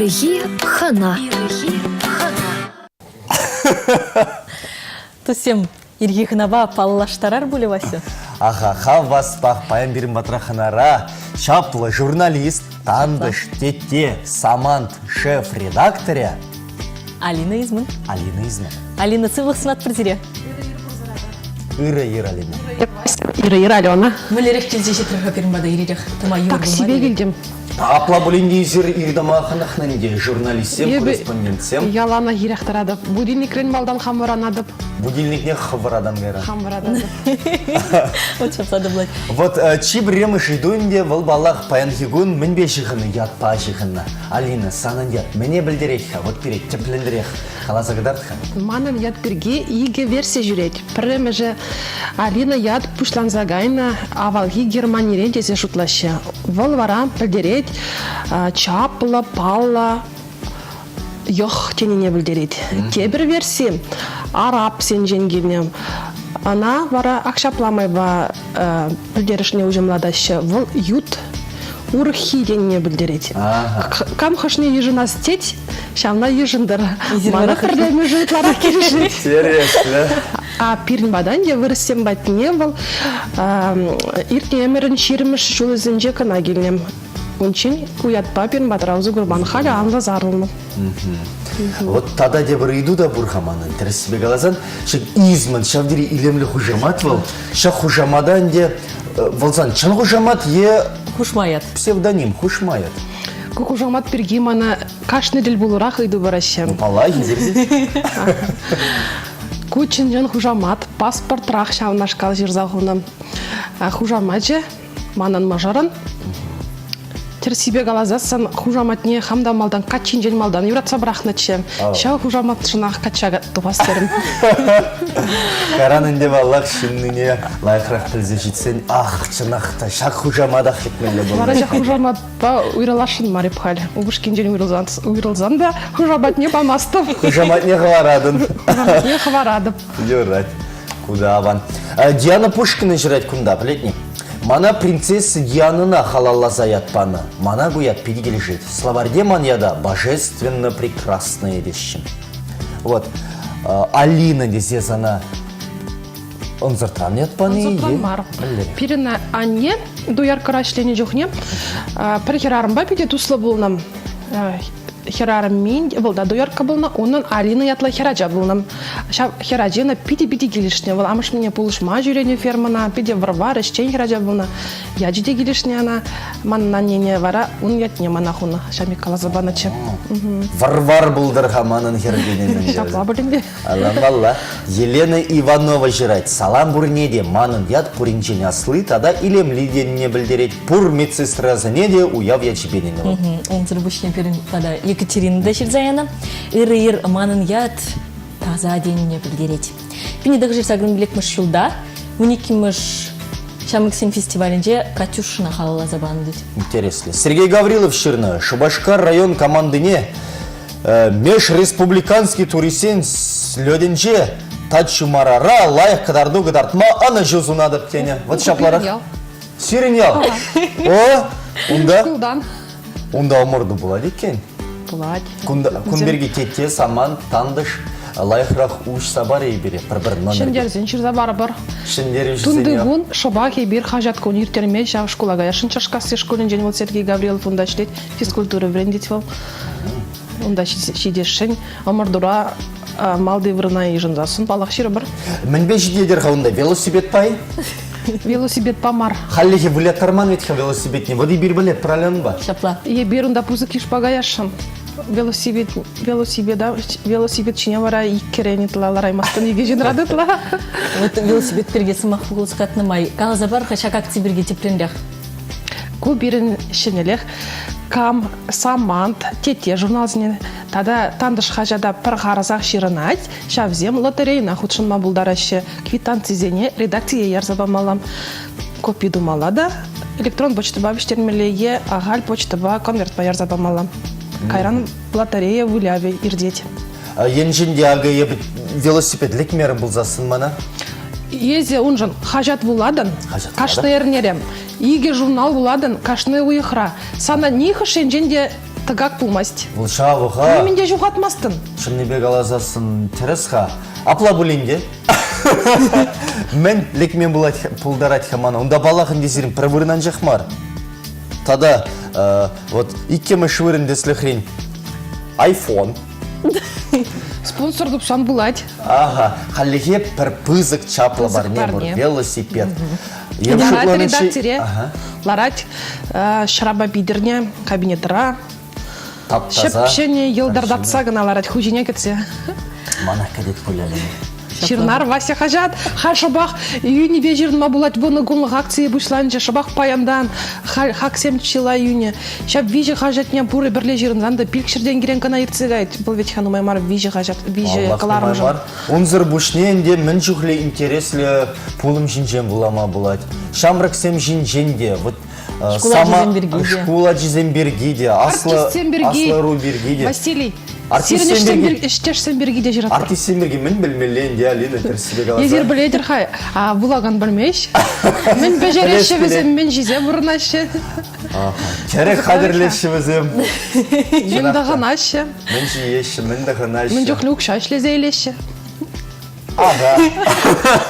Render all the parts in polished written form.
Ирхи хӑна. Туссем, ирхи хӑнапа паллаштарар пулӗ, Вася? Аха, хаваспах паян пирӗн патра хӑнара чаплӑ журналист, тантӑш, тетте, самант шеф-редакторӗ Алина Изман. Алина Изман. Алина, сывлӑх сунатпӑр сире. Ырӑ ир, Алина. Ырӑ ир, Алена. Мӗнлерех килсе ҫитрӗр-ха пирӗн пата иререх тӑма йывӑр Таксипе килтӗм. Апла пулин те эсир ир-тӑма хӑнӑхнӑ ӗнтӗ, журналистсем, корреспондентсем. Яланах ирех тӑратӑп. Будильникрен малтан хам вӑранатӑп. Будильникне хӑв вӑратан кайран. Хам вӑрататӑп. Вот ҫапла та пулать. Вот чи пӗрремӗш ыйту ӗнтӗ вӑл, паллах, паянхи кун мӗнпе ҫыхӑннӑ, ятпа ҫыхӑннӑ. Алина, санӑн ят мӗне пӗлтерет-ха? Вот пире тӗплӗнрех каласа кӑтарт-ха. Манӑн ят пирки икӗ верси ҫӳрет. Пӗрремӗшӗ Алина ят пуҫланса кайнӑ авалхи Германире тесе шутлаҫҫӗ. Вӑл вара пӗлтерет чаплӑ, паллӑ йӑх тенине пӗлтерет. Тепӗр верси арабсенчен килнӗ. Ӑна вара ак ҫапла майпа пӗлтерӗшне уҫӑмлатаҫҫӗ. Вӑл ют урӑххи тенине пӗлтерет. Кам хӑшне йышӑнас тет, ҫавна йышӑнтӑр. Мана пӗрремӗшӗ ытларах килӗшет. Интереслӗ. А пирӗн патан те вырӑссем патне вӑл иртнӗ ӗмӗрӗн ҫирӗммӗш ҫулӗсенче кӑна килнӗ. Унччен ку ятпа пирӗн патра усӑ курман. Халӗ анлӑ сарӑлнӑ. Вот тата тепӗр ыйту та пур-ха манӑн. Тӗрӗссипе каласан, ҫак измӑн ҫав тери илемлӗ хушамат вӑл. Ҫак хушамата ӗнтӗ вӑл сан чӑн хушамат е хушма ят? Псевдоним, хушма ят. Ку хушамат пирки мана кашни тӗлпулурах ыйту параҫҫӗ. Ну, паллах, Ку чӑн-чӑн хушамат, паспортрах ҫавнашкал ҫырса хунӑ. Хушамачӗ манӑн мӑшӑрӑн. Тӗрӗссипе каласассӑн хушаматне хам та малтан каччинчен малтан юратса пӑрахнӑччӗ. Ҫав хушаматшӑнах качча тухас терӗм. Каран ӗнтӗ паллах ҫыннине лайӑхрах пӗлсе ҫитсен, ах, чӑнах та ҫак хушаматах лекмелле пулнӑ. Вара ҫак хушаматпа уйрӑласшӑн мар эп халь. Упӑшкинчен уйрӑлсан, уйрӑлсан та хушаматне памастӑп. Хушаматне хӑваратӑн. Хушаматне хӑваратӑп. Юрать. Куда аван. Диана Пушкина ҫырать кунта, пӗлетни? Мана принцесса Дианӑна халалласа ят панӑ. Мана ку ят питӗ килӗшет. Словарьте ман ята божественно прекрасная теҫҫӗ. Вот. Алина тесе сана ӑнсӑртран ят пани? Ӑнсӑртран мар. Пирӗн анне дояркӑра ӗҫленӗ чухне пӗр хӗрарӑмпа питӗ туслӑ пулнӑ. Хӗрарӑммин, вӑл та доярка пулнӑ, унӑн Алина ятлӑ хӗрача пулнӑ. Ҫав хӗрачина питӗ-питӗ килӗшнӗ. Вӑл амӑшне пулӑшма ҫӳренӗ фермӑна, питӗ вӑр-вар, ӗҫчен хӗрача пулнӑ. Ячӗ те килӗшнӗ ӑна. Манӑн аннене вара ун ятне мана хунӑ. Ҫав пек каласа панӑччӗ. Вӑр-вар пултӑр-ха манӑн хӗр тенӗ. Ҫапла пулин те. Аламалла. Елена Иванова ҫырать. Салам пурне те. Манӑн ят пуринчен асли тата илемли тенине пӗлтерет. Пур медсестрасене те уяв ячӗпе тенӗ вӑл. Унсӑр пуҫне пирӗн тата Екатерина та ҫырса янӑ. Ырӑ ир манӑн ят таса тенине пӗлтерет. 1985 ҫулта 12-мӗш Ҫамрӑксен фестивалӗнче Катюшӑна халалласа панӑ тет. Интереслӗ. Сергей Гаврилов ҫырнӑ Шупашкар район командине Межреспубликанский туристсен слетӗнче Тачмарара лайӑх кӑтарту кӑтартма ӑнӑҫу сунатӑп тенӗ. Вот ҫапларах. Сирӗн ял. О, унта Шкултан. Унта ӑмӑрту пулать иккен. Пулать. Кунта, кун пирки тетте, самант, тантӑш лайӑхрах уҫса пар эпире пӗр-пӗр номер. Ҫӗнтерсен ҫырса парӑпӑр. Ҫӗнтерӳҫӗсене. Тунти кун шӑпах эпир хаҫат кун ирттерме ҫав шкула каясшӑн Чашкасси шкулӗнчен вӑл Сергей Гаврилов унта ӗҫлет, физкультура вӗрентет вӑл. Унта ҫитесшӗн ӑмӑртура малти вырӑна йышӑнсассӑн паллах ҫырӑпӑр. Мӗнпе ҫитетӗр-ха унта? Велосипедпа-и? Велосипедпа мар. Хальлӗхе выляттарман вӗт-ха велосипедне. Вот эпир пӗлетпӗр Аленӑпа. Ҫапла. Эпир унта пысӑк йышпа каясшӑн. Велосипед, велосипеда, велосипед ҫине вара иккӗрен ытла лараймастӑн, икӗ ҫынран ытла. Вот велосипед пирки сӑмах хускатнӑ май каласа пар-ха ҫак акци пирки тӗплӗнрех. Ку пирӗн ҫӗнӗлӗх. Кам Самант, Тетте журналсене тата Тантӑш хаҫата пӗр харӑсах ҫырӑнать, ҫавсем лотерейӑна хутшӑнма пултараҫҫӗ. Квитанцисене редакцие ярса памалла. Копи тумалла та электрон почтӑпа вӗҫтермелле е ахаль почтӑпа конвертпа ярса памалла. Кайран лотерея вылявӗ иртет. Енчен те акӑ эпӗ велосипед лекмерӗм пулсассӑн мана? Эсӗ уншӑн хаҫат вулатӑн кашни эрнере, икӗ журнал вулатӑн кашни уйӑхра. Сана нихӑш енчен те. Тӑкак пулмасть. Вӑл ҫавӑ-ха. Нимӗн те ҫухатмастӑн. Чӑннипе каласассӑн тӗрӗс-ха. Апла пулин те. Мӗн лекме пулать, пултарать-ха мана? Унта паллах ӗнтӗ сирӗн пӗр вырӑн анчах мар. Тата вот иккӗмӗш вырӑн тӗслӗхрен iPhone. Спонсор тупсан пулать. Ага, хальлӗхе пӗр пысӑк чаплӑ парне пур, велосипед. Ларать редакцире, ларать шӑрапа питӗрнӗ кабинетра. Тап-таса. Ҫӗп-ҫӗнӗ йӑлтӑртатса кӑна ларать хуҫине кӗтсе. Мана кӗтет пуль Алина. Ҫырнар Вася хаҫат. Халь шӑпах йӳнӗпе ҫырӑнма пулать. Вунӑ кунлӑх акцийӗ пуҫланчӗ. Шӑпах паянтан халь хаксем чылай йӳнӗ. Ҫав виҫӗ хаҫатне пурӗ пӗрле ҫырӑнсан та пилӗкҫӗртен кирен кӑна иртсе каять. Вӑл вӗт-ха нумай мар виҫӗ хаҫат, виҫӗ кӑларӑмшӑн. Мар. Унсӑр пуҫне ӗнтӗ мӗн чухлӗ интереслӗ пулӑм ҫинчен вулама пулать. Ҫамрӑксем ҫинчен те, вот Шкул ачисем пирки те. Шкул ачисем пирки те, аслӑ, Артистсем пирки. аслӑ ӑру пирки те. Василий, Артистсем сирӗн пирки. ӗҫтешсем пирки те ҫыратпӑр. Артистсем пирки мӗн пӗлмелле ӗнтӗ, Алина, тӗрӗссипе каласан? Эсир пӗлетӗр-ха, а вулакан пӗлмест. Мӗн пӗҫереҫҫӗ вӗсем, мӗн ҫисе пурӑнаҫҫӗ? Тӗрӗк хатӗрлеҫҫӗ вӗсем. Мӗн тӑхӑнаҫҫӗ? Мӗн ҫиеҫҫӗ, мӗн тӑхӑнаҫҫӗ? Мӗн чухлӗ укҫа ӗҫлесе илеҫҫӗ? Ага.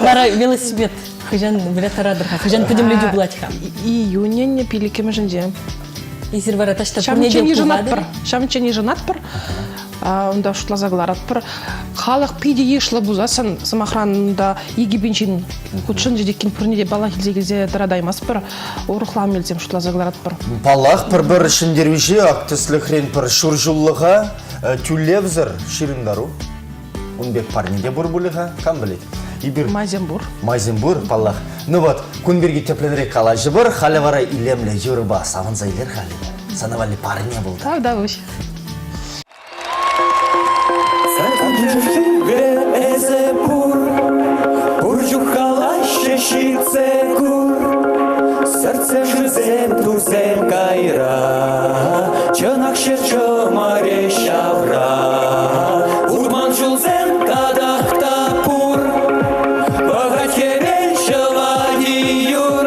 Вара велосипед хӑҫан выляттаратӑр-ха? Хӑҫан пӗтӗмлетӳ пулать-ха? Июнӗн пиллӗкмӗшӗнче. Эсир вара таҫта пурне те Ҫавӑнччен йышӑнатпӑр. пухатӑр? Ҫавӑнччен йышӑнатпӑр. Унта шутласа кӑларатпӑр. Халӑх питӗ йышлӑ пулсассӑн, сӑмахран, унта 2000 ҫын хутшӑнчӗ теккен пурне те паллах илсе килсе тӑратаймастпӑр. Урӑхла мелсем шутласа кӑларатпӑр. Паллах, пӗр-пӗр ҫӗнтерӳҫе ак тӗслӗхрен пӗр ҫур ҫуллӑха тӳлевсӗр ҫырӑнтару. Ун пек парне те пур пулӗ-ха, кам пӗлет. Эпир Майсем пур. Майсем пур, паллах. Ну вот, кун пирки тӗплӗнрех калаҫӑпӑр. Халӗ вара илемлӗ юрӑпа савӑнса илер-ха, Лена. Сана валли парне пултӑр. Тавтапуҫ. Эсӗ пур, пур чух калаҫҫӗ ҫитсе кур. Сӗртсе шывсем тусем кайра, чӑнах ҫӗр чӑмӑрӗ ҫавра. Урман ҫулсем татах та пур, пӑхать хӗвел ҫӑвать юр.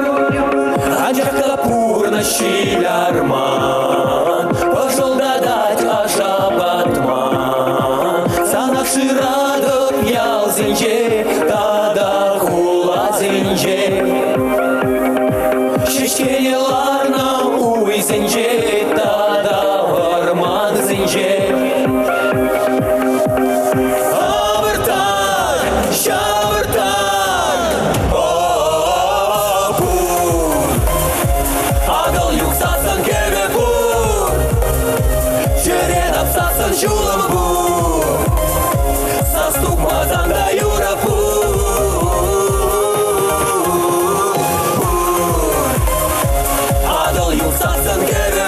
Анчах та пурнӑҫ ҫил арман, пӑшӑлтатать аша патман. Санах шыратӑп ялсенче тата хуласенче. Ҫеҫкене ларнӑ уйсенче тата вӑрмансенче. Авӑртар, ҫавӑртар, о пур. Атӑл юхсассӑн кӗвӗ пур, чӗре тапсассӑн ҫулӑм пур. Сас тухмасан та юрӑ пур. Атӑл юхсассӑн кӗвӗ.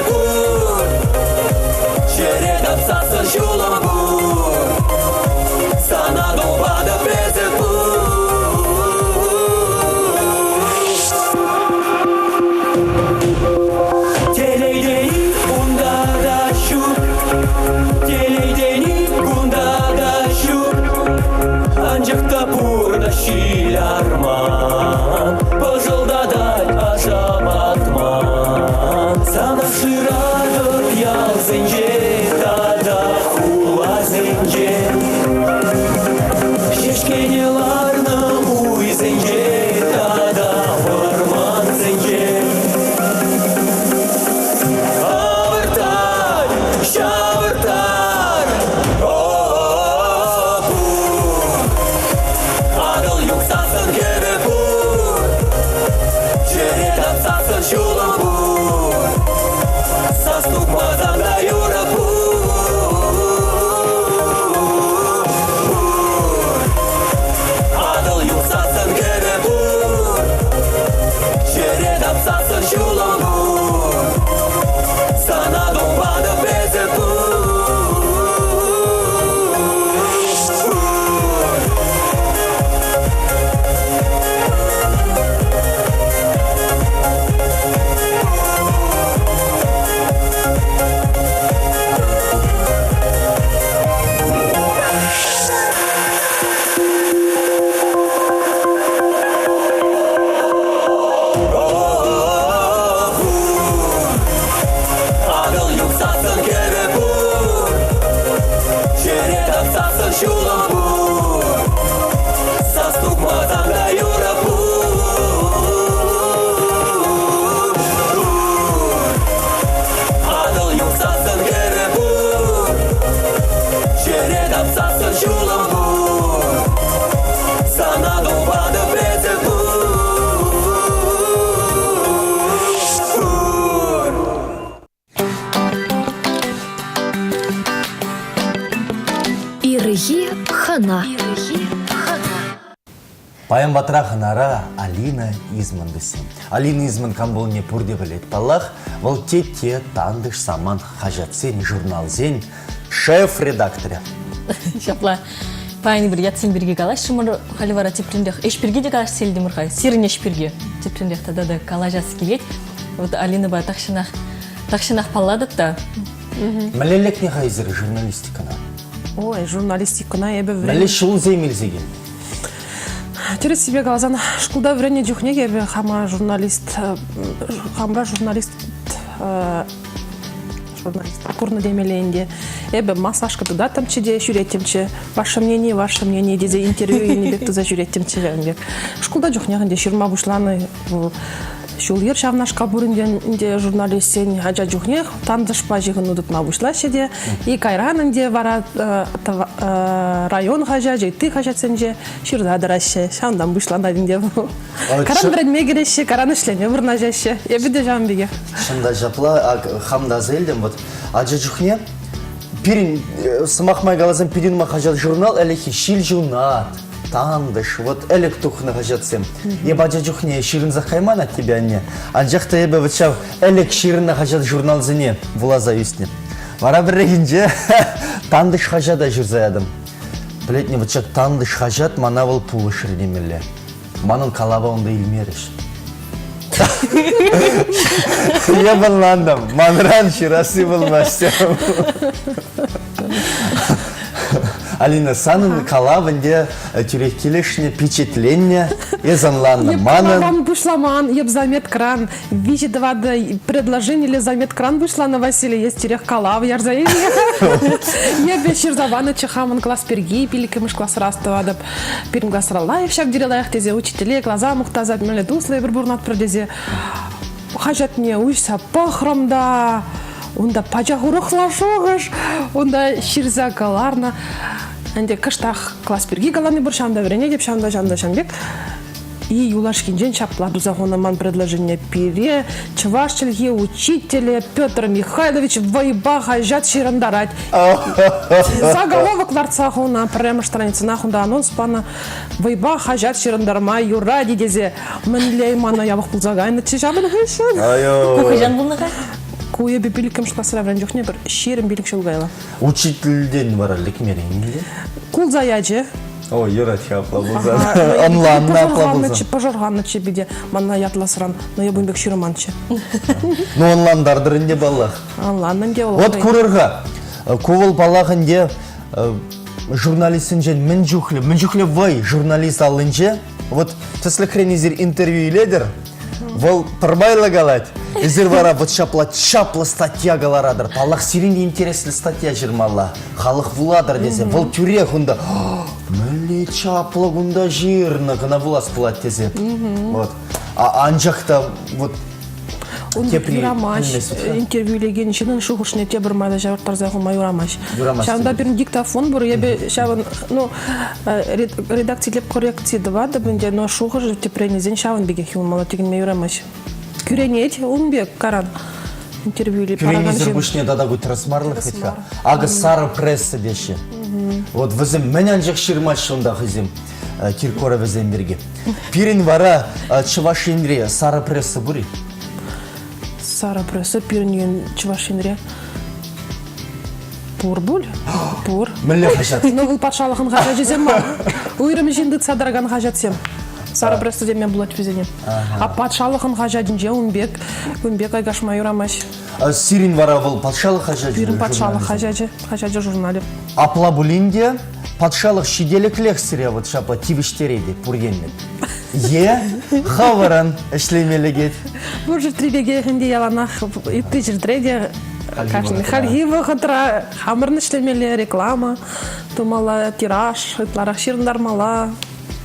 хӑна. Паян ватра хӑнара Алина Изман вӗсем. Алина Изман кам пулнине пурте пӗлет. Паллах, вӑл тетте, тантӑш, самант хаҫатсен, журналсен шеф-редакторӗ. Ҫапла. Паян эпир ятсем пирки калаҫрӑмӑр. Халӗ вара тӗплӗнрех ӗҫ пирки те калаҫса илтӗмӗр-ха. Сирӗн ӗҫ пирки тӗплӗнрех тата та калаҫас килет. Вот Алинӑпа тахҫанах тахҫанах паллатӑп та. Мӗнле лекнӗ-ха эсир журналистикӑна? Ой, журналистикӑна эпӗ вӗрен... Мӗнле ҫулсем илсе килнӗ? Тӗрӗссипе каласан, шкулта вӗреннӗ чухне эпӗ хама журналист, хамра журналист журналист курнӑ темелле ӗнтӗ. Эпӗ массажка тытаттӑмччӗ те ҫӳреттӗмччӗ. Ваше мнение, ваше мнение тесе интервью илнӗ пек туса ҫӳреттӗмччӗ ҫавӑн пек. Шкулта чухнех ӗнтӗ ҫырма пуҫланӑ ҫул-йӗр ҫавнашкал пуринтен ӗнтӗ журналистсен ача чухнех тантӑшпа ҫыхӑну тытма пуҫлаҫҫӗ те. И кайран ӗнтӗ вара район хаҫачӗ, ытти хаҫатсенче ҫырса тӑраҫҫӗ. Ҫавӑнтан пуҫланать ӗнтӗ вӑл. Каран вӗренме кӗреҫҫӗ, каран ӗҫлеме вырнаҫаҫҫӗ. Эпӗ те ҫавӑн пекех. Чӑн та ҫапла, ак хам та аса илтӗм. Вот ача чухне пирӗн, сӑмах май каласан, питӗ нумай хаҫат-журнал ӗлӗкхи ҫил ҫунат, тантӑш, вот ӗлӗк тухнӑ хаҫатсем. Эп ача чухне ҫырӑнсах кайман аттепе анне. Анчах та эпӗ вот ҫав ӗлӗк ҫырӑннӑ хаҫат-журналсене вуласа ӳснӗ. Вара пӗррехинче Тантӑш хаҫата ҫырса ятӑм. Пӗлетне, вот ҫак Тантӑш хаҫат мана вӑл пулӑшрӗ темелле. Манӑн калава унта илмерӗҫ. Я ӑнлантӑм, манран ҫырасси пулмасть. Алина, санӑн калав ӗнтӗ тӳрех килӗшнӗ, пичетленнӗ, эс ӑнланнӑ. Манӑн... Калавран пуҫламан, эп заметкран, виҫӗ-тӑватӑ предложениллӗ заметкран пуҫланӑ Василий, эс тӳрех калав ярса илнӗ. Эпӗ ҫырса панӑччӗ хамӑн класс пирки, пиллӗкмӗш класра астӑватӑп. Пирӗн класра лайӑх ҫав тери лайӑх тесе учителе класа мухтаса мӗнле туслӑ эпир пурӑнатпӑр тесе хаҫатне уҫса пӑхрӑм та унта пачах урӑхла шухӑш унта ҫырса кӑларнӑ. Ӗнтӗ кӑштах класс пирки калани пур, ҫавӑнта вӗренетӗп, ҫавӑнта, ҫавӑнта, ҫавӑн пек. И юлашкинчен ҫапла туса хунӑ ман предложение пире чӑваш чӗлхи учителӗ Петр Михайлович вӑйпа хаҫат ҫырӑнтарать. Заголовок лартса хунӑ пӗрремӗш страницӑна хунта анонс панӑ. Вӑйпа хаҫат ҫырӑнтарма юрать тесе мӗнле мана япӑх пулса кайнӑччӗ ҫавӑн хыҫҫӑн. Ку хӑҫан пулнӑ-ха? Ку эпӗ пиллӗкмӗш класра вӗреннӗ чухне пӗр 25 ҫул каялла. Учительтен вара лекмерен-и? Кулса ячӗ. Ой, юрать-ха апла пулсан. Ӑнланнӑ апла пулсан. Пӑшӑрханнӑччӗ питӗ мана ятласран, но эпӗ ун пек ҫырманччӗ. Ну, ӑнлантартӑр ӗнтӗ паллах. Ӑнланнӑ ӗнтӗ вӑл. Вот курӑр-ха, ку вӑл паллах ӗнтӗ журналистсенчен мӗн чухлӗ, мӗн чухлӗ вӑй журналист аллинче. Вот тӗслӗхрен эсир интервью илетӗр, Вӑл пӗрмайлӑ калать. Эсир вара вот ҫапла чаплӑ статья кӑларатӑр. Паллах, сирӗн те интереслӗ статья ҫырмалла. Халӑх вулатӑр тесе. Вӑл тӳрех унта мӗнле чаплӑ кунта ҫырнӑ, кӑна вулас пулать тесе. Вот. А анчах та вот Ун тепри юрамасть. Интервью илекен ҫыннӑн шухӑшне тепӗр майлӑ ҫавӑрттарса хума юрамасть. Юрамасть. Ҫавӑнпа пирӗн диктофон пур. Эпӗ ҫавӑн, ну, редакцилеп коррекци тӑватӑп ӗнтӗ, но шухӑшӗ тӗпренӗсен ҫавӑн пекех юлмалла тӗкӗнме юрамасть. Кӳренет ун пек каран интервью или паракан Кӳренисӗр ҫын. пуҫне тата ку тӗрӗс марлӑх вӗт-ха. Акӑ сарӑ пресса теҫҫӗ. Вот вӗсем мӗн анчах ҫырмаҫҫӗ унта хӑйсем Киркоровӗсем пирки. Пирӗн вара Чӑваш Енре сарӑ пресса пур-и? Сарӑ пресса пирӗн ен Чӑваш Енре Пур пуль. Пур. Мӗнле хаҫат? Ну, вӑл патшалӑхӑн хаҫачӗсем мар. Уйрӑм ҫын тытса тӑракан хаҫатсем. Сарӑ пресса теме пулать вӗсене. А патшалӑхӑн хаҫатӗнче ун пек, ун пек айкашма юрамасть. Сирӗн вара вӑл патшалӑх хаҫачӗ? Пирӗн патшалӑх хаҫачӗ, хаҫачӗ журналӗ. Апла пулин те патшалӑх ҫителӗклех сире вот ҫапла тивӗҫтерет пур енлӗн. Е хӑвӑрӑн ӗҫлеме лекет. Пур ҫӗртри пекех ӗнтӗ яланах ытти ҫӗртре те кашни хальхи вӑхӑтра хамӑрӑн ӗҫлемелле реклама тумалла, тираж ытларах ҫырӑнтармалла.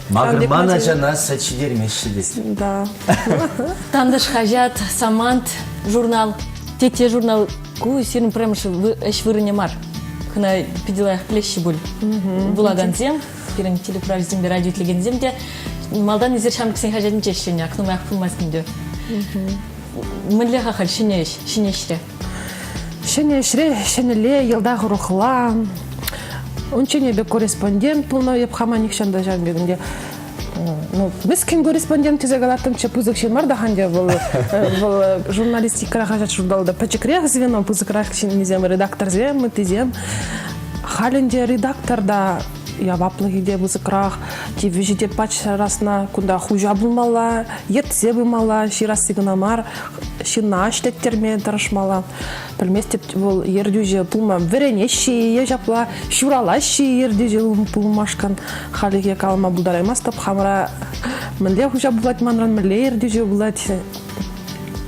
Макӑрман ачана сӗт ҫитермеҫҫӗ тет. Да. Тантӑш хаҫат, Самант журнал, Тетте журнал ку сирӗн пӗрремӗш ӗҫ вырӑнӗ мар. Кӑна питӗ лайӑх пӗлеҫҫӗ пуль вулакансем. Пирӗн телекуравҫӑсемпе радио итлекенсем те малтан эсир ҫамрӑксен хаҫатӗнче ӗҫленӗ, ак нумаях пулмасть ӗнтӗ. Мӗнле-ха халь ҫӗнӗ ӗҫ, ҫӗнӗ ӗҫре? Ҫӗнӗ ӗҫре ҫӗнӗлле, йӑлтах урӑхла. Унччен эпӗ корреспондент пулнӑ, эп хама нихҫан та ҫавӑн пек ӗнтӗ ну, мӗскӗн корреспондент тесе калаттӑмччӗ, пысӑк ҫын мар та ӗнтӗ вӑл, вӑл журналистикӑра хаҫат-журналта пӗчӗкрех звено, пысӑкрах ҫыннисем, редакторсем, ыттисем. Халь ӗнтӗ редактор та яваплӑхӗ те пысӑкрах, тивӗҫӗ те пач расна, кунта хуҫа пулмалла, ертсе пымалла, ҫырасси кӑна мар, ҫынна ӗҫлеттерме тӑрӑшмалла. Пӗлместӗп, вӑл ертӳҫӗ пулма вӗренеҫҫӗ-и е ҫапла ҫуралаҫҫӗ-и ертӳҫӗ пулмашкӑн. Хальлӗхе калама пултараймастӑп. Хамӑра мӗнле хуҫа пулать манран, мӗнле ертӳҫӗ пулать,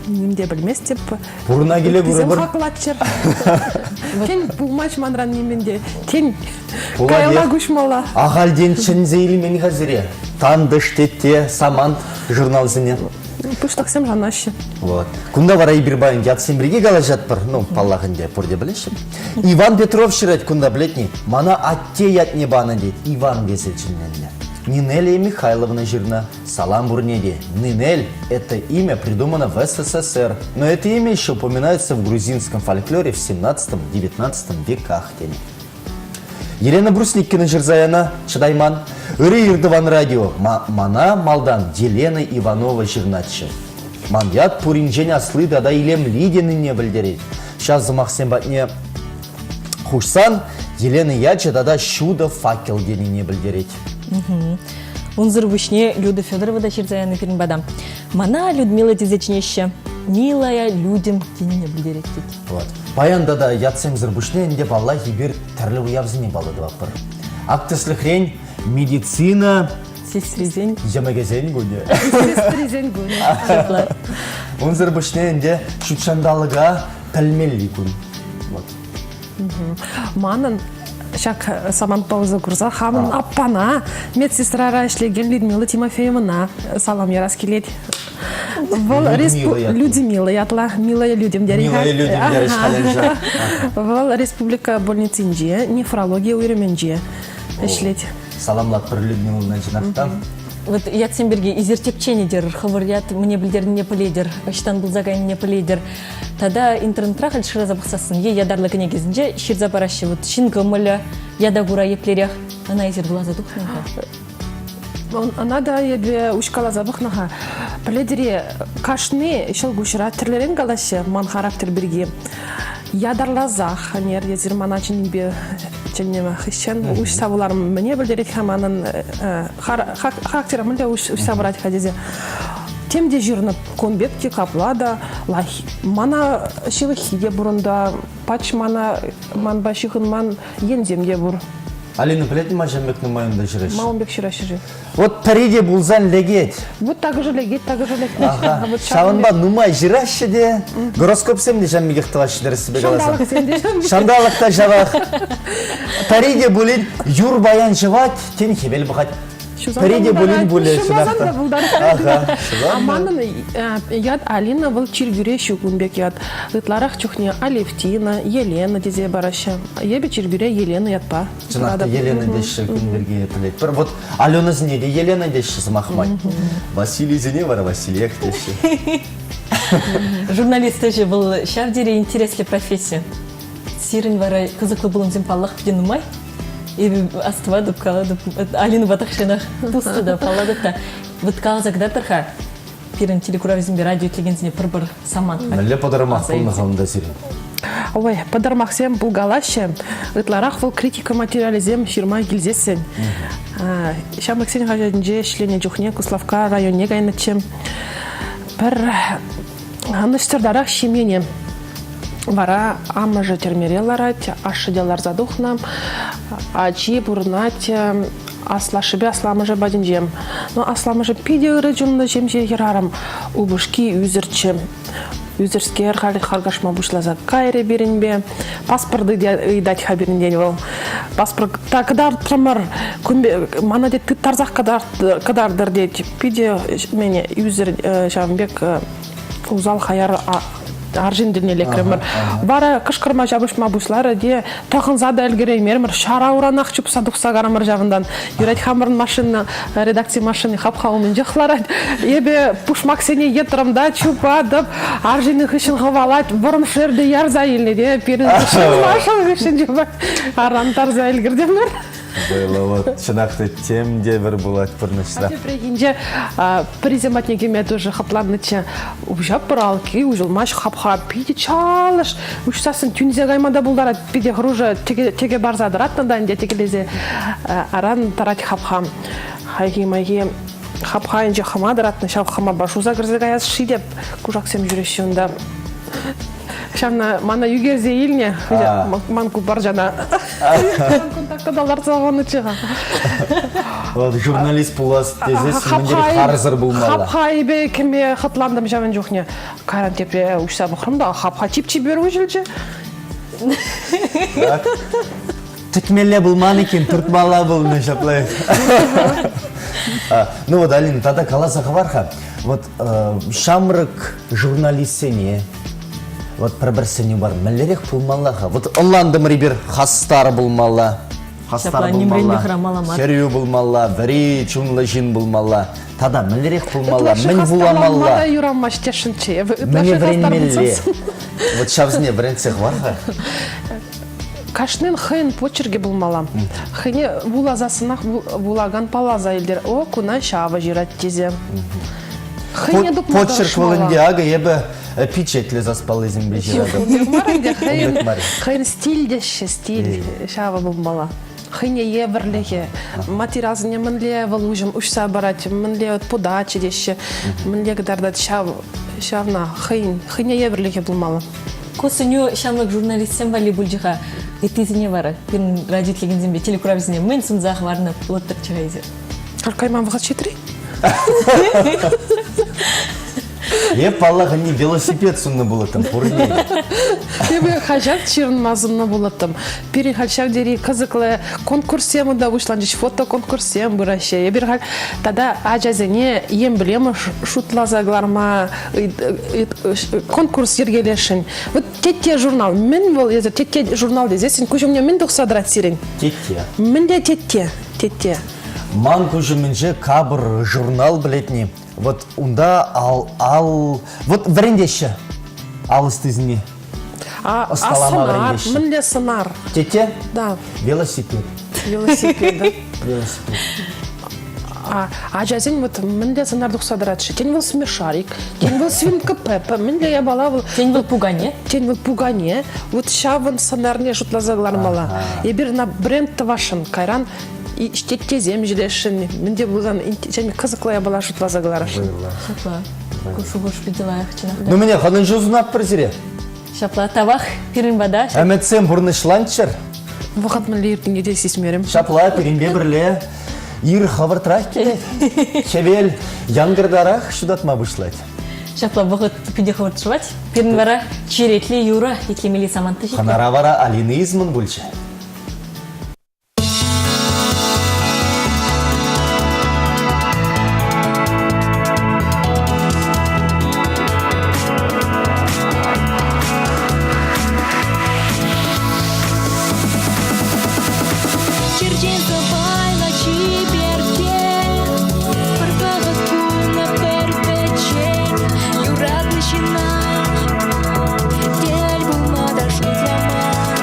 ним те пӗлместӗп. Пурӑна киле курӑпӑр. хаклаччӑр. Тен, пулмасть манран нимӗн те. Тен, каялла куҫмалла. Ахальтен чӗнсе илмен-ха сире. Тантӑш, тетте, самант журналсене. Пуҫлӑхсем шанаҫҫӗ. Вот. Кунта вара эпир паян ятсем пирки калаҫатпӑр. Ну, паллах ӗнтӗ, пурте пӗлеҫҫӗ. Иван Петров ҫырать кунта, пӗлетни. Мана атте ятне панӑ тет, Иван тесе чӗнмелле. Нинелия Михайловна ҫырнӑ. Салам пурне те. Нинель – это имя придумано в СССР. Но это имя еще упоминается в грузинском фольклоре в 17-19 веках. Тенӗ. Елена Брусникина ҫырса янӑ, чӑтайман. Ырӑ Иртӑван радио мана малтан Елена Иванова ҫырнатчӗ. Ман ят пуринчен асли тата илемли тенине пӗлтерет. Ҫав сӑмахсем патне хушсан Елена ячӗ тата ҫутӑ факел тенине пӗлтерет. Унсӑр пуҫне Люда Федорова та ҫырса янӑ пирӗн пата. Мана Людмила тесе чӗнеҫҫӗ. Милая людям тенине пӗлтерет тет. Вот. Паян тата ятсемсӗр пуҫне ӗнтӗ паллах эпир тӗрлӗ уявсене паллӑ тӑватпӑр. Ак тӗслӗхрен медицина сестрисен йӑмӑкӗсен кунӗ. Сестрисен кунӗ. Ҫапла. Унсӑр пуҫне ӗнтӗ ҫутҫанталӑка пӗлмелли кун. Вот. Манӑн ҫак самантпа усӑ курса хамӑн аппана медсестрара ӗҫлекен Людмила Тимофеевӑна салам ярас килет. Вӑл Людмила ятла, милая людям Милая людям терӗҫ халӗ Вӑл республика больницинче нефрологи уйрӑмӗнче ӗҫлет. Саламлатпӑр Людмилӑна чӑнах та. Вот ятсем пирки эсир тӗпченӗ терӗр, хӑвӑр ят мӗне пӗлтернине пӗлетӗр, ӑҫтан пулса кайнине пӗлетӗр. Тата интернетра халь шыраса пӑхсассӑн е ятарлӑ кӗнекесенче ҫырса параҫҫӗ. Вот ҫын кӑмӑлӗ, ята кура еплерех. Ӑна эсир вуласа тухнӑ-ха? Ӑна та эпӗ уҫкаласа пӑхнӑ-ха. Пӗлетӗр-и, кашни ҫӑлкуҫра тӗрлӗрен калаҫҫӗ ман характер пирки. Ятарласах ӗнер эсир мана чӗннипе чӗннӗ хыҫҫӑн уҫса вуларӑм. Мӗне пӗлтерет-ха манӑн характера мӗнле уҫса пырать-ха тесе. Тем те ҫырнӑ, кун пек те, капла та. Мана ҫывӑххи те пур унта, пач мана манпа ҫыхӑнман енсем те пур. Алина, пӗлетӗн ма ҫын пек нумай унта ҫыраҫҫӗ? Ма ун пек ҫыраҫҫӗ-ши? Вот пӗри те пулсан лекет. Вот так же лекет, так же лекет. Ага. Ҫавӑнпа нумай ҫыраҫҫӗ те, гороскопсем те ҫав пекех тӑваҫҫӗ тӗрӗссипе каласан. Ҫанталӑксем те. Ҫанталӑк та ҫавах. Пӗри те пулин юр паян ҫӑвать, тен хӗвел пӑхать. Пӗри те пулин пулӗ Ҫумасан та пултарать. Ага. А манӑн ят Алина вӑл чиркӳре ҫук ун пек ят. Ытларах чухне Алевтина, Елена тесе параҫҫӗ. Эпӗ чиркӳре Елена ятпа. Чӑнах та Елена теҫҫӗ кун пирки пӗлетпӗр. Вот Аленӑсене те Елена теҫҫӗ сӑмах май. Василийсене вара Василиех теҫҫӗ. Журналист ӗҫӗ вӑл ҫав тери интереслӗ професси. Сирӗн вара кӑсӑклӑ пулӑмсем паллах питӗ нумай. Эпӗ астӑватӑп, калатӑп, Алинӑпа тахҫанах туслӑ та, паллатӑп та. Вот каласа кӑтартӑр-ха, пирӗн телекуравсемпе радио итлекенсене пӗр-пӗр самант. Мӗнле пӑтӑрмах пулнӑ-ха унта сирӗн? Ой, пӑтӑрмахсем пулкалаҫҫӗ. Ытларах вӑл критика материалӗсем ҫырма килсессӗн. Ҫамрӑксен хаҫатӗнче ӗҫленӗ чухне Куславкка районне кайнӑччӗ. Пӗр ӑнӑҫсӑртарах ҫемьене вара амӑшӗ тӗрмере ларать, ашшӗ те ларса тухнӑ. Ачи пурӑнать аслашшӗпе асламӑшӗ патӗнче. Но асламӑшӗ питӗ ырӑ чунлӑ ҫемҫе хӗрарӑм. Упӑшки ӳсӗрччӗ. Ӳсӗрскер халь харкашма пуҫласа кайрӗ пирӗнпе. Паспорт ыйтать-ха пирӗнтен вӑл. Паспорта кӑтартрӑмӑр. Мана тет тыттарсах кӑтартӑр тет. Питӗ мене ӳсӗр ҫавӑн пек усал хаяр. Арҫын тӗлне лекрӗмӗр. Вара кӑшкӑрма ҫапӑҫма пуҫларӗ те тӑхӑнса та ӗлкӗреймерӗмӗр. Ҫара уранах чупса тухса карӑмӑр ҫавӑнтан. Юрать хамӑрӑн машина, редакци машини хапха умӗнчех ларать. Эпӗ пушмаксене йӑтрӑм та чупатӑп. Арҫынни хыҫҫӑн хӑвалать, вӑрӑм шерте ярса илнӗ те пирӗн хыҫҫӑн машина хыҫҫӑн чупать. Аран тарса ӗлкӗртӗмӗр. Вӑйлӑ вот, чӑнах та тем те пӗр пулать пурнӑҫра. Тепрехинче пӗрисем патне кӗме тоже хӑтланнӑччӗ. Уҫа пӑралки уҫӑлмасть, хапха питӗ чалӑш. Уҫсассӑн тӳнсе кайма та пултарать. Питӗ хӑрушӑ тӗкӗ парса тӑратнӑ та ӗнтӗ тӗкӗлесе. Аран тӑрать хапха. Хайхи-майхи хапха айӗнче хӑма тӑратнӑ. Ҫав хӑмапа шуса кӗрсе каяс-ши те кушаксем ҫӳреҫҫӗ унта. Ҫавна мана ӳкерсе илнӗ. Ман купарчана. Контакта та лартса хунӑччӗ-ха. Вот журналист пулас тесе мӗнле харсӑр пулмалла. Хапха айӗпе кӗме хӑтлантӑм ҫавӑн чухне. Кайран тепре уҫса пӑхрӑм та хапха чип-чипер уҫӑлчӗ. Тӗкмелле пулман иккен, туртмалла пулнӑ ҫапла. Ну вот, Алина, тата каласа хӑвар-ха. Вот ҫамрӑк журналистсене вот пӗр-пӗр сӗнӳ бар. Мӗнлерех пулмалла-ха? Вот ӑнлантӑмӑр эпир хастар пулмалла. Хастар пулмалла, хӗрӳ пулмалла, вӗри чунлӑ ҫын пулмалла. Тата мӗнлерех пулмалла, мӗн вуламалла? Ытлашши юрамасть тесшӗнччӗ. Мӗне вӗренмелле? Вот ҫавсене вӗрентсе хӑвар-ха. Кашнин хӑйӗн почеркӗ пулмалла. Хӑйне вуласассӑнах вулакан палласа илтӗр. О, куна ҫавӑ ҫырать тесе. Хӑйне тупма Почерк вӑл ӗнтӗ акӑ эпӗ пичетлӗ саспаллисемпе ҫыратӑп. Мар ӗнтӗ, хӑйӗн, хӑйӗн стиль теҫҫӗ, стиль ҫавӑ пулмалла. Хӑйне евӗрлӗхӗ, материалсене мӗнле вӑл уҫӑм уҫса парать, мӗнле подача теҫҫӗ, мӗнле кӑтартать ҫав ҫавна хӑйӗн хӑйне евӗрлӗхӗ пулмалла. Ку сӗнӳ ҫамрӑк журналистсем валли пулчӗ-ха. Ыттисене вара пирӗн радио итлекенсемпе телекуравсене мӗн сунса хӑварнӑ пулӑттӑрччӗ-ха эсир? Кайма вӑхӑт ҫитрӗ. Эп, паллах, ӗнтӗ велосипед суннӑ пулӑттӑм пурне. Эпӗ хаҫат ҫырӑнма суннӑ пулӑттӑм. Пирӗн халь ҫав тери кӑсӑклӑ конкурссем унта пуҫланчӗҫ, фотоконкурссем пыраҫҫӗ. Эпир халь тата ачасене емблема шутласа кӑларма конкурс йӗркелесшӗн. Вот Тетте журнал. Мӗн вӑл эсӗ Тетте журнал тесессӗн куҫ умне мӗн тухса тӑрать сирӗн? Тетте. Мӗнле тетте? Тетте. Ман куҫ умӗнче капӑр журнал пӗлетни. Вот унта ал ал вот вӗрентеҫҫӗ ал ӑстисене. А, а сӑнар, мӗнле сӑнар? Тетте? Да. Велосипед. Велосипед, да. Велосипед. А, ачасен вот мӗнле сӑнар тухса тӑрать-ши? Тен вӑл смешарик, тен вӑл свинка Пеппа, мӗнле япала вӑл? Тен вӑл пукане? Тен вӑл пукане. Вот ҫавӑн сӑнарне шутласа кӑлармалла. Эпир ӑна бренд тӑвасшӑн, кайран теттесем ҫӗлесшӗн, мӗн те пулсан кӑсӑклӑ япала шутласа кӑларасшӑн. Ҫапла. Ку шухӑш питӗ лайӑх, чӑнах та. Ну, мӗне, хӑнӑҫу сунатпӑр сире. Ҫапла, тавах пирӗн пата. Ӗмӗтсем пурнӑҫланччӑр. Вӑхӑт мӗнле иртнине те сисмерӗм. Ҫапла, пирӗнпе пӗрле ир хӑвӑртрах килет. Хӗвел янкӑртарах ҫутатма пуҫлать. Ҫапла вӑхӑт питӗ хӑвӑрт шӑвать. Пирӗн вара черетлӗ юрӑ итлемелли самант та ҫитрӗ. Хӑнара вара Алина Изман пулчӗ. Черчен сӑпайлӑ чиперкке, пӗр вӑхӑт пулнӑ пӗр-пӗччен юратнӑ ҫынна тӗл пулма та шутламан.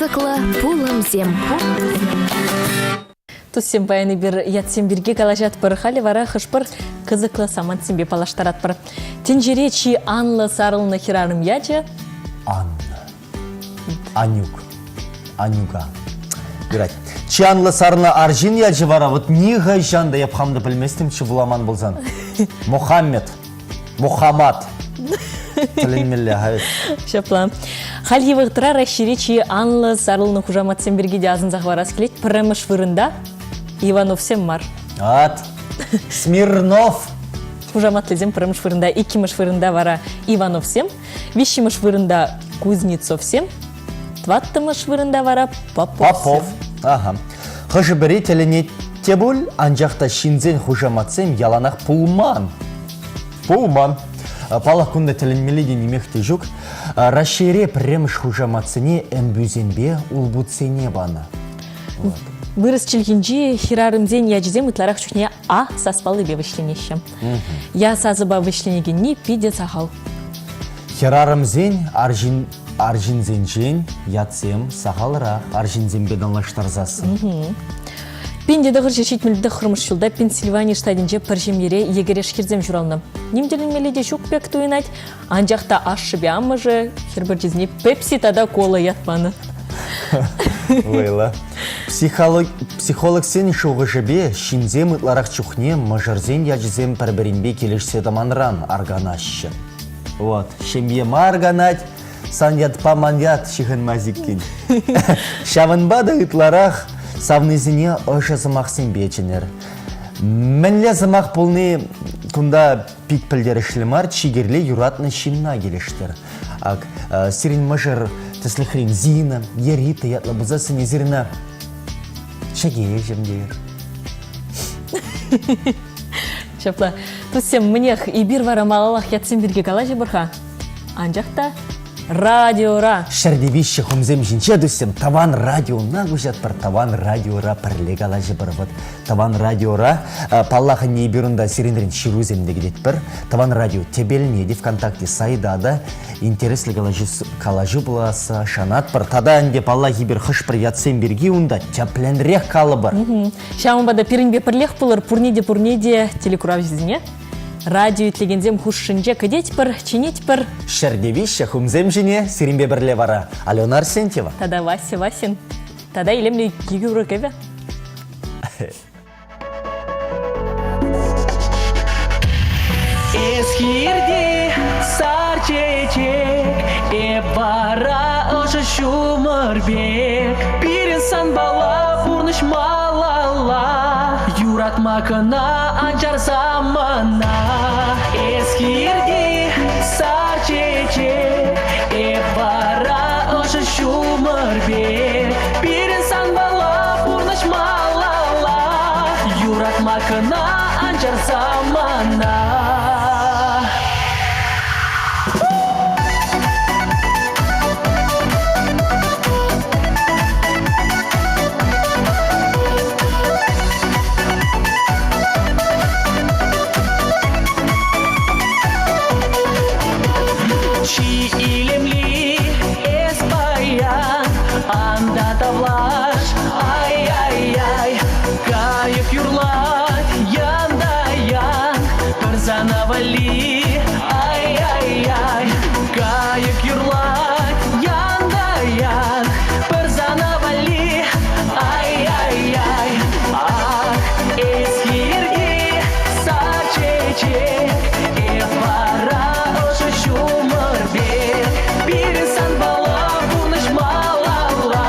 Кӑсӑклӑ пулӑмсем. Туссем паян эпир ятсем пирки калаҫатпӑр. Халӗ вара хӑш-пӗр кӑсӑклӑ самантсемпе паллаштаратпӑр. Тӗнчере чи анлӑ сарӑлнӑ хӗрарӑм ячӗ Анна. Анюк. Анюка. Юрать. Чи анлӑ сарнӑ арҫын ячӗ вара вот нихӑҫан та эп хам та пӗлместӗмччӗ вуламан пулсан. Мухаммед. Мухаммад. Тӗлӗнмелле, ха. Ҫапла. Хальхи вӑхӑтра Раҫҫейре чи анлӑ сарӑлнӑ хушаматсем пирки те асӑнса хӑварас килет. Пӗрремӗш вырӑнта Ивановсем мар. Ат. Смирнов. Хушаматлисем пӗрремӗш вырӑнта, иккӗмӗш вырӑнта вара Ивановсем, виҫҫӗмӗш вырӑнта Кузнецовсем, тӑваттӑмӗш вырӑнта вара Поповсем. Попов. Ага. Хӑшӗ-пӗри тӗлӗнет те пуль, анчах та ҫынсен хушаматсем яланах пулман. Пулман. Паллах, кунта тӗлӗнмелле те нимех те ҫук. Раҫҫейре пӗрремӗш хушаматсене ӗмпӳсемпе улпутсене панӑ. Вот. Вырӑс чӗлхинчи хӗрарӑмсен ячӗсем ытларах чухне А саспаллипе вӗҫленеҫҫӗ. Я сасӑпа вӗҫленекенни питӗ сахал. Хӗрарӑмсен арҫын арҫынсенчен ятсем сахалрах арҫынсемпе танлаштарсассӑн. 1979 ҫулта Пенсильвани штатӗнче пӗр ҫемьере йӗкӗреш хӗрсем ҫуралнӑ. Ним тӗлӗнмелле те ҫук пек туйӑнать, анчах та ашшӗпе амӑшӗ хӗр пӗрчисене Пепси тата Кола ят панӑ. Вӑйлӑ. Психолог, психологсен шухӑшӗпе ҫынсем ытларах чухне мӑшӑрсен ячӗсем пӗр-пӗринпе килӗшсе тӑманран арканаҫҫӗ. Вот, ҫемье мар арканать, сан ятпа ман ят ҫыхӑнмасть иккен. Ҫавӑнпа та ытларах савнисене ӑшӑ сӑмахсемпе чӗнер. Мӗнле сӑмах пулни кунта пит пӗлтерӗшлӗ мар, чи кирли юратнӑ ҫынна килӗштер. Ак, сирӗн мӑшӑр тӗслӗхрен Зина е Рита ятлӑ пулсассӑн эсир ӑна чӗкеҫӗм тейӗр. Ҫапла. Туссем, мӗнех, эпир вара малаллах ятсем пирки калаҫӑпӑр-ха. Анчах та радиора. Ҫӗрте виҫҫӗ хумсем ҫинче туссем тӑван радиона куҫатпӑр, тӑван радиора пӗрле калаҫӑпӑр. Вот тӑван радиора, паллах, ӗнтӗ эпир унта сирӗнрен ҫырусем те кӗтетпӗр. Тӑван радио тӗпелне те ВКонтакте сайта та интереслӗ калаҫу, калаҫу пуласса шанатпӑр. Тата ӗнтӗ, паллах, эпир хӑш-пӗр ятсем пирки унта тӗплӗнрех калӑпӑр. Ҫавӑнпа та пирӗнпе пӗрлех пулӑр, пурне те пурне те телекуравҫӑсене радио итлекенсем хушшинче кӗтетпӗр, чӗнетпӗр. Ҫӗрте виҫҫӗ хумсем ҫине сирӗнпе пӗрле вара Алена Арсентьева. Тата Вася Васин. Тата илемлӗ юрӑ кӗвӗ. Эс хирти сар чечек, эп вара ӑшӑ ҫумӑр пек. Пирӗн санпала пурнӑҫ малалла, юратма кӑна ан чарса мана. Эс хирти сар чечек, эп вара ӑшӑ ҫумӑр пек. Пирӗн санпала пурнӑҫ малалла, юратма кӑна ан чарса мана. Чи илемли эс паян, анда тавлаш, ай-ай-ай, кайӑк юрлать янда-ян, пӗр сана валли, ай-ай-ай, кайӑк юрлать янда-ян, пӗр сана валли, ай-ай-ай, ах, эс хирти сар чечек, эп вара ӑшӑ ҫумӑр пек, пирӗн санпала пурнӑҫ малалла,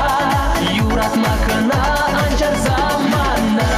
юратма кӑна ан чарса мана.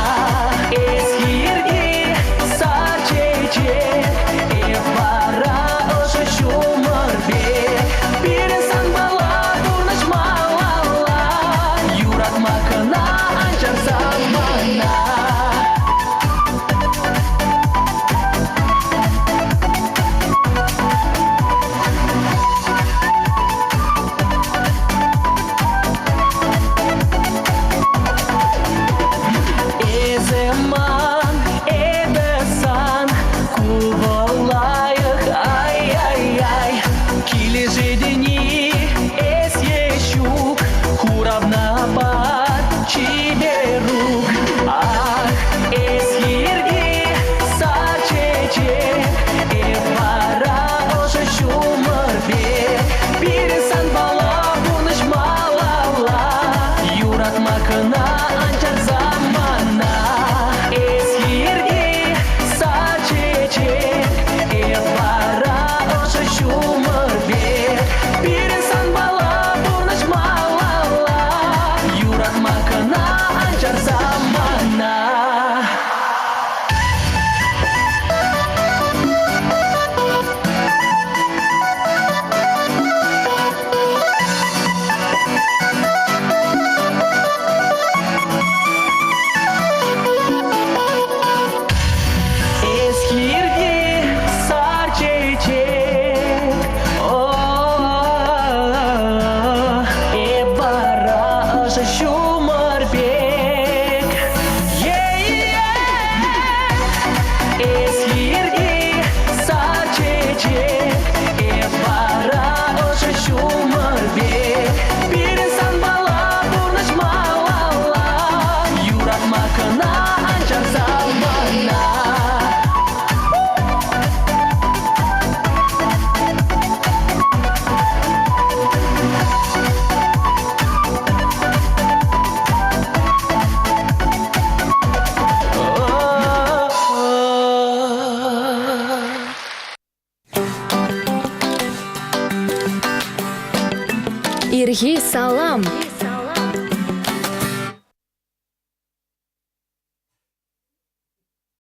мана, ан чарсам мана. Ирхи салам!